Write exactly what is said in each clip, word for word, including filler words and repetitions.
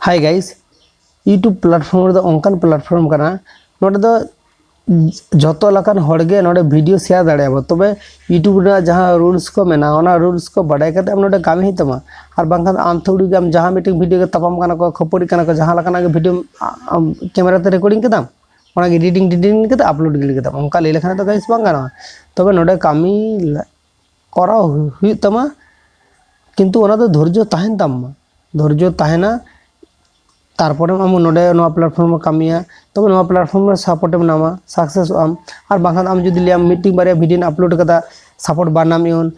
Hi guys, YouTube platform ᱨᱮᱫᱚ ᱚᱱᱠᱟᱱ platform ᱠᱟᱱᱟ, ᱱᱚᱰᱮ ᱫᱚ ᱡᱷᱚᱛᱚ ᱞᱮᱠᱟᱱ ᱦᱚᱲ ᱜᱮ ᱱᱚᱰᱮ video share ᱫᱟᱲᱮᱭᱟᱜᱼᱟ ᱵᱚ᱾ ᱛᱚᱵᱮ YouTube ᱨᱮᱱᱟᱜ ᱡᱟᱦᱟᱸ rules ᱠᱚ ᱢᱮᱱᱟᱜᱼᱟ, ᱚᱱᱟ rules ᱠᱚ ᱵᱟᱰᱟᱭ ᱠᱟᱛᱮ ᱟᱢ ᱱᱚᱰᱮ ᱠᱟᱹᱢᱤ ᱦᱩᱭᱩᱜ ᱛᱟᱢᱟ᱾ ᱟᱨ ᱵᱟᱝᱠᱷᱟᱱ ᱟᱢ ᱛᱷᱚᱲᱤ ᱜᱮ ᱟᱢ ᱡᱟᱦᱟᱸ ᱢᱤᱫᱴᱮᱱ video ᱜᱮ ᱛᱟᱯᱟᱢ ᱠᱟᱱᱟ ᱠᱚ, ᱠᱷᱟᱹᱯᱟᱹᱨᱤᱜ ᱠᱟᱱᱟ ᱠᱚ, ᱡᱟᱦᱟᱸ ᱞᱮᱠᱟᱱᱟᱜ ᱜᱮ video ᱟᱢ camera ᱛᱮ recording ᱠᱮᱫᱟᱢ, ᱚᱱᱟᱜᱮ editing editing ᱠᱟᱛᱮ upload ᱜᱤᱰᱤ ᱠᱮᱫᱟᱢ, ᱚᱱᱠᱟ ᱞᱟᱹᱭ ᱞᱮᱠᱷᱟᱱ ᱫᱚ guys ᱵᱟᱝ ᱜᱟᱱᱚᱜᱼᱟ᱾ ᱛᱚᱵᱮ ᱱᱚᱰᱮ ᱠᱟᱹᱢᱤ ᱠᱚᱨᱟᱣ ᱦᱩᱭᱩᱜ ᱛᱟᱢᱟ, ᱠᱤᱱᱛᱩ ᱚᱱᱟ ᱫᱚ ᱫᱷᱳᱨᱡᱚ ᱛᱟᱦᱮᱱ ᱛᱟᱢ ᱢᱟ, ᱫᱷᱳᱨᱡᱚ ᱛᱟᱦᱮᱱᱟ, ᱛᱟᱨᱯᱚᱨᱮ ᱟᱢ ᱱᱚᱰᱮ ᱱᱚᱣᱟ platform ᱨᱮ ᱠᱟᱹᱢᱤᱭᱟ, ᱛᱚᱵᱮ ᱱᱚᱣᱟ platform ᱨᱮ support ᱮᱢ ᱧᱟᱢᱟ, success ᱚᱜ ᱟᱢ᱾ ᱟᱨ ᱵᱟᱝᱠᱷᱟᱱ ᱟᱢ ᱡᱩᱫᱤ ᱞᱟᱹᱭᱟᱢ ᱢᱤᱫᱴᱤᱡ ᱵᱟᱨᱭᱟ video upload ᱠᱟᱫᱟ, support ᱵᱟᱝ ᱧᱟᱢ ᱮᱫ ᱦᱚᱸ,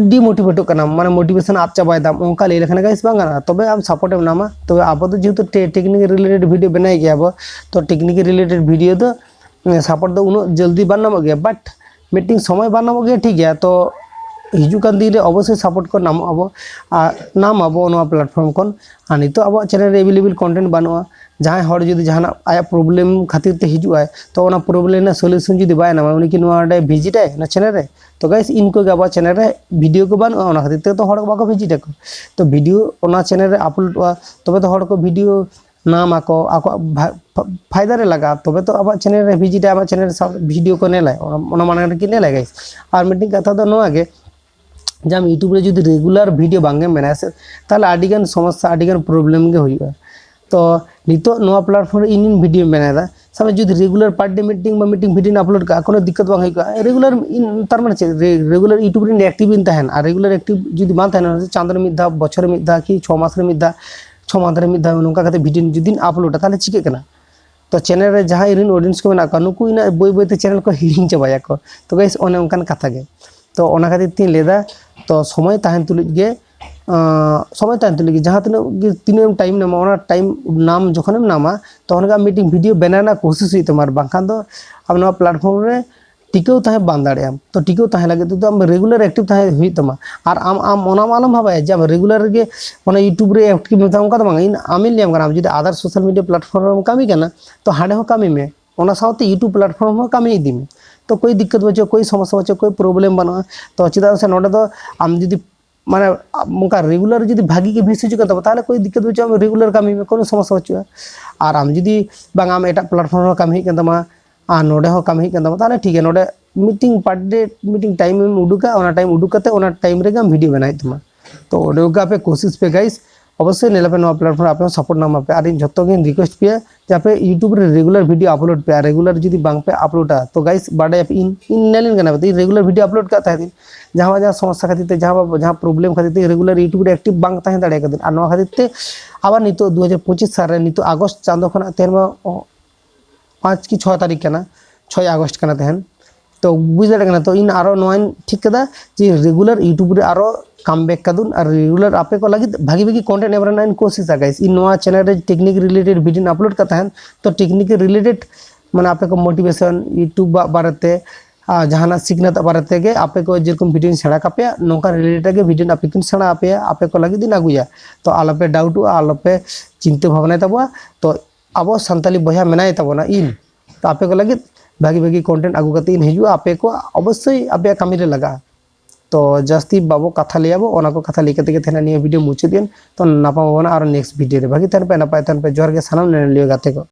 ᱰᱤᱢᱳᱴᱤᱵᱷᱮᱴᱚᱜ ᱠᱟᱱᱟᱢ, ᱢᱟᱱᱮ motivation ᱟᱫ ᱪᱟᱵᱟᱭ ᱫᱟᱢ, ᱚᱱᱠᱟ ᱞᱟᱹᱭ ᱞᱮᱠᱷᱟᱱ guys ᱵᱟᱝ ᱜᱟᱱᱚᱜᱼᱟ᱾ ᱛᱚᱵᱮ ᱟᱢ support ᱮᱢ ᱧᱟᱢᱟ᱾ ᱛᱚᱵᱮ ᱟᱵᱚ ᱫᱚ ᱡᱮᱦᱮᱛᱩ technical related video ᱵᱮᱱᱟᱣ ᱜᱮᱭᱟ ᱵᱚ, ᱛᱚ technical related video ᱫᱚ support ᱫᱚ ᱩᱱᱟᱹᱜ ᱡᱚᱞᱫᱤ ᱵᱟᱝ ᱧᱟᱢᱚᱜ ᱜᱮᱭᱟ, but ᱢᱤᱫᱴᱤᱝ ᱥᱚᱢᱚᱭ ᱵᱟᱝ ᱧᱟᱢᱚᱜ ᱜᱮᱭᱟ, ᱴᱷᱤᱠ ᱜᱮᱭᱟ᱾ ᱛᱚ ᱦᱤᱡᱩᱜ ᱠᱟᱱ ᱫᱤᱱ ᱨᱮ ᱚᱵᱚᱥᱥᱳᱭ support ᱠᱚ ᱧᱟᱢᱚᱜ ᱟᱵᱚ, ᱟᱨ ᱧᱟᱢ ᱟᱵᱚ ᱱᱚᱣᱟ platform ᱠᱷᱚᱱ᱾ ᱟᱨ ᱱᱤᱛᱚᱜ ᱟᱵᱚᱣᱟᱜ channel ᱨᱮ available content ᱵᱟᱹᱱᱩᱜᱼᱟ, ᱡᱟᱦᱟᱸᱭ ᱦᱚᱲ ᱡᱩᱫᱤ ᱡᱟᱦᱟᱱᱟᱜ ᱟᱭᱟᱜ problem ᱠᱷᱟᱹᱛᱤᱨ ᱛᱮ ᱦᱤᱡᱩᱜ ᱟᱭ, ᱛᱚ ᱚᱱᱟ problem ᱨᱮᱱᱟᱜ solution ᱡᱩᱫᱤ ᱵᱟᱭ ᱧᱟᱢᱟ, ᱩᱱᱤ ᱠᱤ ᱱᱚᱣᱟ ᱚᱸᱰᱮ visit ᱟᱭ ᱚᱱᱟ channel ᱨᱮ? ᱛᱚ guys, ᱤᱱᱠᱟᱹ ᱜᱮ ᱟᱵᱚᱣᱟᱜ channel ᱨᱮ video ᱠᱚ ᱵᱟᱹᱱᱩᱜᱼᱟ, ᱚᱱᱟ ᱠᱷᱟᱹᱛᱤᱨ ᱛᱮ ᱛᱚ ᱦᱚᱲ ᱠᱚ ᱵᱟᱠᱚ visit ᱟᱠᱚ᱾ ᱛᱚ video ᱚᱱᱟ channel ᱨᱮ uploadᱚᱜᱼᱟ, ᱛᱚᱵᱮ ᱛᱚ ᱦᱚᱲ ᱠᱚ video ᱧᱟᱢ ᱟᱠᱚ, ᱟᱠᱚᱣᱟᱜ ᱵᱷᱟ-, ᱯᱷᱟ-, ᱯᱷᱟᱭᱫᱟ ᱨᱮ ᱞᱟᱜᱟᱜᱼᱟ, ᱛᱚᱵᱮ ᱛᱚ ᱟᱵᱚᱣᱟᱜ channel ᱨᱮ visit ᱟᱭ, ᱟᱵᱚᱣᱟᱜ channel ᱨᱮ ᱥᱟᱵ video ᱠᱚ ᱧᱮᱞᱟᱭ, ᱚᱱᱟ, ᱚᱱᱟ ᱢᱟᱱᱮ ᱨᱮᱜᱮ ᱧᱮᱞᱟᱭ guys᱾ ᱟᱨ ᱢᱤᱫᱴᱤᱡ ᱠᱟᱛᱷᱟ ᱫᱚ ᱱᱚᱣᱟ ᱜᱮ, ᱡᱮ ᱟᱢ YouTube ᱨᱮ ᱡᱩᱫᱤ regular video ᱵᱟᱝ ᱮᱢ ᱵᱮᱱᱟᱣᱟ ᱥᱮ, ᱛᱟᱦᱚᱞᱮ ᱟᱹᱰᱤᱜᱟᱱ ᱥᱚᱢᱚᱥᱥᱟ, ᱟᱹᱰᱤᱜᱟᱱ problem ᱜᱮ ᱦᱩᱭᱩᱜᱼᱟ᱾ ᱛᱚ ᱱᱤᱛᱚᱜ ᱱᱚᱣᱟ platform ᱨᱮ ᱤᱧᱤᱧ video ᱵᱮᱱᱟᱣ ᱮᱫᱟ, ᱥᱟᱵ ᱢᱮ ᱡᱩᱫᱤ regular per day ᱢᱤᱫᱴᱤᱝ ᱵᱟ ᱢᱤᱫᱴᱤᱝ video upload ᱠᱟᱜᱼᱟ, ᱠᱳᱱᱳ ᱫᱤᱠᱠᱟᱛ ᱵᱟᱝ ᱦᱩᱭ ᱠᱚᱜᱼᱟ᱾ Regular ᱤᱧ, ᱛᱟᱨ ᱢᱟᱱᱮ ᱪᱮᱫ, re-, regular YouTube ᱨᱮᱧ active ᱤᱧ ᱛᱟᱦᱮᱱᱟ, ᱟᱨ regular active ᱡᱩᱫᱤ ᱵᱟᱝ ᱛᱟᱦᱮᱱᱟ, ᱪᱟᱸᱫᱳ ᱨᱮ ᱢᱤᱫ ᱫᱷᱟᱣ, ᱵᱚᱪᱷᱚᱨ ᱨᱮ ᱢᱤᱫ ᱫᱷᱟᱣ, ᱠᱤ ᱪᱷᱚ ᱢᱟᱥ ᱨᱮ ᱢᱤᱫ ᱫᱷᱟᱣ, ᱪᱷᱚ ᱢᱟᱥ ᱨᱮ ᱢᱤᱫ ᱫᱷᱟᱣ ᱱᱚᱝᱠᱟ ᱠᱟᱛᱮ video ᱡᱩᱫᱤᱧ uploadᱟ, ᱛᱟᱦᱚᱞᱮ ᱪᱤᱠᱟᱹᱜ ᱠᱟᱱᱟ? ᱛᱚ channel ᱨᱮ ᱡᱟᱦᱟᱸᱭ ᱨᱮᱱ audience ᱠᱚ ᱢᱮᱱᱟᱜ ᱠᱚᱣᱟ, ᱱᱩᱠᱩ ᱤᱱᱟᱹᱜ ᱵᱟᱹᱭ ᱵᱟᱹᱭᱛᱮ channel ᱠᱚ ᱦᱤᱲᱤᱧ ᱪᱟᱵᱟᱭᱟᱠᱚ᱾ ᱛᱚ guys, ᱚᱱᱮ ᱚᱱᱠᱟᱱ ᱠᱟᱛᱷᱟ ᱜᱮ᱾ ᱛᱚ ᱚᱱᱟ ᱠᱷᱟᱹᱛᱤᱨ ᱛᱤᱧ ᱞᱟᱹᱭᱫᱟ, ᱛᱚ ᱥᱚᱢᱚᱭ ᱛᱟᱦᱮᱱ ᱛᱩᱞᱩᱡ ᱜᱮ, ᱟᱸ, ᱥᱚᱢᱚᱭ ᱛᱟᱦᱮᱱ ᱛᱩᱞᱩᱡ ᱜᱮ ᱡᱟᱦᱟᱸ ᱛᱤᱱᱟᱹᱜ ᱜᱮ, ᱛᱤᱱᱟᱹᱜ ᱮᱢ time ᱮᱢᱟ, ᱚᱱᱟ time ᱧᱟᱢ ᱡᱚᱠᱷᱚᱱᱮᱢ ᱧᱟᱢᱟ, ᱛᱚᱠᱷᱚᱱ ᱜᱮ ᱟᱢ ᱢᱤᱫᱴᱤᱡ video ᱵᱮᱱᱟᱣ ᱨᱮᱱᱟᱜ ᱠᱳᱥᱤᱥ ᱦᱩᱭᱩᱜ ᱛᱟᱢᱟ᱾ ᱟᱨ ᱵᱟᱝᱠᱷᱟᱱ ᱫᱚ ᱟᱢ ᱱᱚᱣᱟ platform ᱨᱮ ᱴᱤᱠᱟᱹᱣ ᱛᱟᱦᱮᱸ ᱵᱟᱝ ᱫᱟᱲᱮᱭᱟᱜᱼᱟᱢ᱾ ᱛᱚ ᱴᱤᱠᱟᱹᱣ ᱛᱟᱦᱮᱸ ᱞᱟᱹᱜᱤᱫ ᱛᱮᱫᱚ ᱟᱢ regular active ᱛᱟᱦᱮᱸ ᱦᱩᱭᱩᱜ ᱛᱟᱢᱟ᱾ ᱟᱨ ᱟᱢ, ᱟᱢ ᱚᱱᱟ ᱢᱟ ᱟᱞᱚᱢ ᱵᱷᱟᱵᱟᱭᱟ ᱡᱮ ᱟᱢ regular ᱜᱮ ᱚᱱᱟ YouTube ᱨᱮ active ᱢᱮᱛᱟᱢ, ᱚᱱᱠᱟ ᱫᱚ ᱵᱟᱝ᱾ ᱤᱧ ᱟᱢᱤᱧ ᱞᱟᱹᱭᱟᱢ ᱠᱟᱱᱟ, ᱟᱢ ᱡᱩᱫᱤ other social media platform ᱨᱮᱢ ᱠᱟᱹᱢᱤ ᱠᱟᱱᱟ, ᱛᱚ ᱦᱟᱸᱰᱮ ᱦᱚᱸ ᱠᱟᱹᱢᱤ ᱢᱮ, ᱚᱱᱟ ᱥᱟᱶᱛᱮ YouTube platform ᱦᱚᱸ ᱠᱟᱹᱢᱤ ᱤᱫᱤ ᱢᱮ᱾ ᱛᱚ ᱠᱳᱭ ᱫᱤᱠᱠᱟᱛ ᱵᱟᱹᱪᱩᱜᱼᱟ, ᱠᱳᱭ ᱥᱚᱢᱚᱥᱥᱟ ᱵᱟᱹᱪᱩᱜᱼᱟ, ᱠᱳᱭ problem ᱵᱟᱹᱱᱩᱜᱼᱟ᱾ ᱛᱚ ᱪᱮᱫᱟᱜ ᱥᱮ ᱱᱚᱰᱮ ᱫᱚ ᱟᱢ ᱡᱩᱫᱤ ᱢᱟᱱᱮ ᱚᱱᱠᱟ ᱨᱮᱜᱩᱞᱟᱨ ᱡᱩᱫᱤ ᱵᱷᱟᱜᱤ ᱜᱮ ᱵᱷᱤᱭᱩᱡᱽ ᱦᱤᱡᱩᱜ ᱠᱟᱱ ᱛᱟᱢᱟ, ᱛᱟᱦᱚᱞᱮ ᱠᱳᱭ ᱫᱤᱠᱠᱟᱛ ᱵᱟᱹᱪᱩᱜᱼᱟ, ᱟᱢ ᱨᱮᱜᱩᱞᱟᱨ ᱠᱟᱹᱢᱤ ᱢᱮ, ᱠᱳᱱᱳ ᱥᱚᱢᱚᱥᱥᱟ ᱵᱟᱹᱪᱩᱜᱼᱟ᱾ ᱟᱨ ᱟᱢ ᱡᱩᱫᱤ ᱵᱟᱝ, ᱟᱢ ᱮᱴᱟᱜ ᱯᱞᱟᱴᱯᱷᱚᱨᱢ ᱨᱮᱦᱚᱸ ᱠᱟᱹᱢᱤ ᱦᱩᱭᱩᱜ ᱠᱟᱱ ᱛᱟᱢᱟ, ᱟᱨ ᱱᱚᱰᱮ ᱦᱚᱸ ᱠᱟᱹᱢᱤ ᱦᱩᱭᱩᱜ ᱠᱟᱱ ᱛᱟᱢᱟ, ᱛᱟᱦᱚᱞᱮ ᱴᱷᱤᱠ ᱜᱮᱭᱟ, ᱱᱚᱰᱮ ᱢᱤᱫᱴᱤᱝ per day ᱢᱤᱫᱴᱤᱝ ᱴᱟᱭᱤᱢ ᱮᱢ ᱩᱰᱩᱠᱟ, ᱚᱱᱟ ᱴᱟᱭᱤᱢ ᱩᱰᱩᱠ ᱠᱟᱛᱮ ᱚᱱᱟ ᱴᱟᱭᱤᱢ ᱨᱮᱜᱮ ᱟᱢ ᱵᱷᱤᱰᱤᱭᱳ ᱵᱮᱱᱟᱣ ᱦᱩᱭᱩᱜ ᱛᱟᱢᱟ᱾ ᱛᱚ ᱚᱸᱰᱮ ᱜᱮ ᱟᱯᱮ ᱠᱳᱥᱤᱥ ᱯᱮ ᱜᱟᱭᱤᱥ, ᱚᱵᱚᱥᱥᱳᱭ ᱧᱮᱞ ᱟᱯᱮ ᱱᱚᱣᱟ ᱯᱞᱟᱴᱯᱷᱚᱨᱢ ᱨᱮ ᱟᱯᱮ ᱦᱚᱸ ᱥᱟᱯᱳᱨᱴ ᱧᱟᱢ ᱟᱯᱮ᱾ ᱟᱨ ᱤᱧ ᱡᱷᱚᱛᱚ ᱜᱤᱧ ᱨᱤᱠᱩᱭᱮᱥᱴ ᱯᱮᱭᱟ ᱡᱮ ᱟᱯᱮ ᱭᱩᱴᱩᱵᱽ ᱨᱮ ᱨᱮᱜᱩᱞᱟᱨ ᱵᱷᱤᱰᱤᱭᱳ ᱟᱯᱞᱳᱰ ᱯᱮ, ᱟᱨ ᱨᱮᱜᱩᱞᱟᱨ ᱡᱩᱫᱤ ᱵᱟᱝ ᱯᱮ ᱟᱯᱞᱳᱰᱟ, ᱛᱚ ᱜᱟᱭᱤᱥ ᱵᱟᱰᱟᱭᱟᱯᱮ ᱤᱧ, ᱤᱧ ᱧᱮᱞ ᱠᱟᱱᱟ, ᱤᱧ ᱨᱮᱜᱩᱞᱟᱨ ᱵᱷᱤᱰᱤᱭᱳ ᱟᱯᱞᱳᱰ ᱠᱟᱜ ᱛᱟᱦᱮᱸᱫ ᱤᱧ, ᱡᱟᱦᱟᱸ ᱡᱟᱦᱟᱸ ᱥᱚᱢᱚᱥᱥᱟ ᱠᱷᱟᱹᱛᱤᱨ ᱛᱮ, ᱡᱟᱦᱟᱸ ᱡᱟᱦᱟᱸ ᱯᱨᱚᱵᱞᱮᱢ ᱠᱷᱟᱹᱛᱤᱨ ᱛᱮ ᱨᱮᱜᱩᱞᱟᱨ ᱭᱩᱴᱩᱵᱽ ᱨᱮ ᱮᱠᱴᱤᱵᱷ ᱵᱟᱝ ᱛᱟᱦᱮᱸ ᱫᱟᱲᱮ ᱠᱟᱹᱫᱟᱹᱧ᱾ ᱟᱨ ᱱᱚᱣᱟ ᱠᱷᱟᱹᱛᱤᱨ ᱛᱮ ᱟᱵᱟᱨ ᱱᱤᱛᱚᱜ ᱫᱩ ᱦᱟᱡᱟᱨ ᱯᱚᱸᱪᱤᱥ ᱥᱟᱞ ᱨᱮ ᱱᱤᱛᱚᱜ ᱟᱜᱚᱥᱴ ᱪᱟᱸᱫᱳ ᱠᱷᱚᱱᱟᱜ, ᱛᱮᱦᱮᱧ ᱢᱟ ᱯᱟᱸᱪ ᱠᱤ ᱪᱷᱚ ᱛᱟᱹᱨᱤᱠᱷ ᱠᱟᱱᱟ, ᱪᱷᱚᱭ ᱟᱜᱚᱥᱴ ᱠᱟᱱᱟ ᱛᱮᱦᱮᱧ᱾ ᱛᱚ ᱵᱩᱡᱽ ᱫᱟᱲᱮᱭᱟᱜ ᱠᱟᱱᱟ, ᱛᱚ ᱤᱧ ᱟᱨᱚ ᱱᱚᱣᱟᱧ ᱴᱷᱤᱠ ᱠᱟᱫᱟ ᱡᱮ ᱨᱮᱜᱩᱞᱟᱨ ᱭᱩᱴᱩᱵᱽ ᱨᱮ ᱟᱨᱚ ᱠᱟᱢ ᱵᱮᱠ ᱠᱟᱫᱩᱱ, ᱟᱨ ᱨᱮᱜᱩᱞᱟᱨ ᱟᱯᱮ ᱠᱚ ᱞᱟᱹᱜᱤᱫ ᱵᱷᱟᱜᱤ ᱵᱷᱟᱜᱤ ᱠᱚᱱᱴᱮᱱᱴ ᱮᱢ ᱨᱮᱱᱟᱜ ᱤᱧ ᱠᱳᱥᱤᱥᱟ ᱜᱟᱭᱤᱥ᱾ ᱤᱧ ᱱᱚᱣᱟ ᱪᱮᱱᱮᱞ ᱨᱮ ᱴᱮᱠᱱᱤᱠ ᱨᱤᱞᱮᱴᱮᱰ ᱵᱷᱤᱰᱤᱭᱳᱧ ᱟᱯᱞᱳᱰ ᱠᱟᱜ ᱛᱟᱦᱮᱸᱱ, ᱛᱚ ᱴᱮᱠᱱᱤᱠ ᱨᱤᱞᱮᱴᱮᱰ ᱢᱟᱱᱮ ᱟᱯᱮ ᱠᱚ ᱢᱳᱴᱤᱵᱷᱮᱥᱚᱱ, ᱭᱩᱴᱩᱵᱽ ᱵᱟᱨᱮᱛᱮ, ᱟᱨ ᱡᱟᱦᱟᱱᱟᱜ ᱥᱤᱠᱷᱱᱟᱹᱛ ᱵᱟᱨᱮ ᱛᱮᱜᱮ ᱟᱯᱮ ᱠᱚ ᱡᱮᱨᱚᱠᱚᱢ ᱵᱷᱤᱰᱤᱭᱳᱧ ᱥᱮᱬᱟ ᱠᱟᱯᱮᱭᱟ, ᱱᱚᱝᱠᱟᱱ ᱨᱤᱞᱮᱴᱮᱰ ᱜᱮ ᱵᱷᱤᱰᱤᱭᱳ ᱟᱯᱮ ᱠᱤᱱ ᱥᱮᱬᱟ ᱟᱯᱮᱭᱟ, ᱟᱯᱮ ᱠᱚ ᱞᱟᱹᱜᱤᱫ ᱤᱧ ᱟᱹᱜᱩᱭᱟ᱾ ᱛᱚ ᱟᱞᱚᱯᱮ ᱰᱟᱣᱩᱴᱚᱜᱼᱟ, ᱟᱞᱚᱯᱮ ᱪᱤᱱᱛᱟᱹ ᱵᱷᱟᱵᱽᱱᱟᱭ ᱛᱟᱵᱚᱣᱟ᱾ ᱛᱚ ᱟᱵᱚ ᱥᱟᱱᱛᱟᱞᱤ ᱵᱚᱭᱦᱟ ᱢᱮᱱᱟᱭ ᱛᱟᱵᱚᱱᱟ ᱤᱧ, ᱛᱚ ᱟᱯᱮ ᱠᱚ ᱞᱟᱹᱜᱤᱫ ᱵᱷᱟᱜᱤ ᱵᱷᱟᱜᱤ ᱠᱚᱱᱴᱮᱱᱴ ᱟᱹᱜᱩ ᱠᱟᱛᱮ ᱤᱧ ᱦᱤᱡᱩᱜᱼᱟ, ᱟᱯᱮ ᱠᱚ ᱚᱵᱚᱥᱥᱳᱭ ᱟᱯᱮᱭᱟᱜ ᱠᱟᱹᱢᱤ ᱨᱮ ᱞᱟᱜᱟᱜᱼᱟ᱾ ᱛᱚ ᱡᱟᱹᱥᱛᱤ ᱵᱟᱵᱚ ᱠᱟᱛᱷᱟ ᱞᱟᱹᱭᱟᱵᱚ, ᱚᱱᱟ ᱠᱚ ᱠᱟᱛᱷᱟ ᱞᱟᱹᱭ ᱠᱟᱛᱮ ᱜᱮ ᱛᱟᱦᱮᱱᱟ ᱱᱤᱭᱟᱹ ᱵᱷᱤᱰᱤᱭᱳ ᱢᱩᱪᱟᱹᱫ ᱮᱱ᱾ ᱛᱚ ᱱᱟᱯᱟᱢ ᱟᱵᱚᱱᱟ ᱟᱨᱚ ᱱᱮᱠᱥᱴ ᱵᱷᱤᱰᱤᱭᱳ ᱨᱮ᱾ ᱵᱷᱟᱜᱤ ᱛᱟᱦᱮᱱ ᱯᱮ, ᱱᱟᱯᱟᱭ ᱛᱟᱦᱮᱱ ᱯᱮ᱾ ᱡᱚᱦᱟᱨ ᱜᱮ ᱥᱟᱱᱟᱢ ᱧᱮᱧᱮᱞᱤᱭᱟᱹ ᱜᱟᱛᱮ ᱠᱚ᱾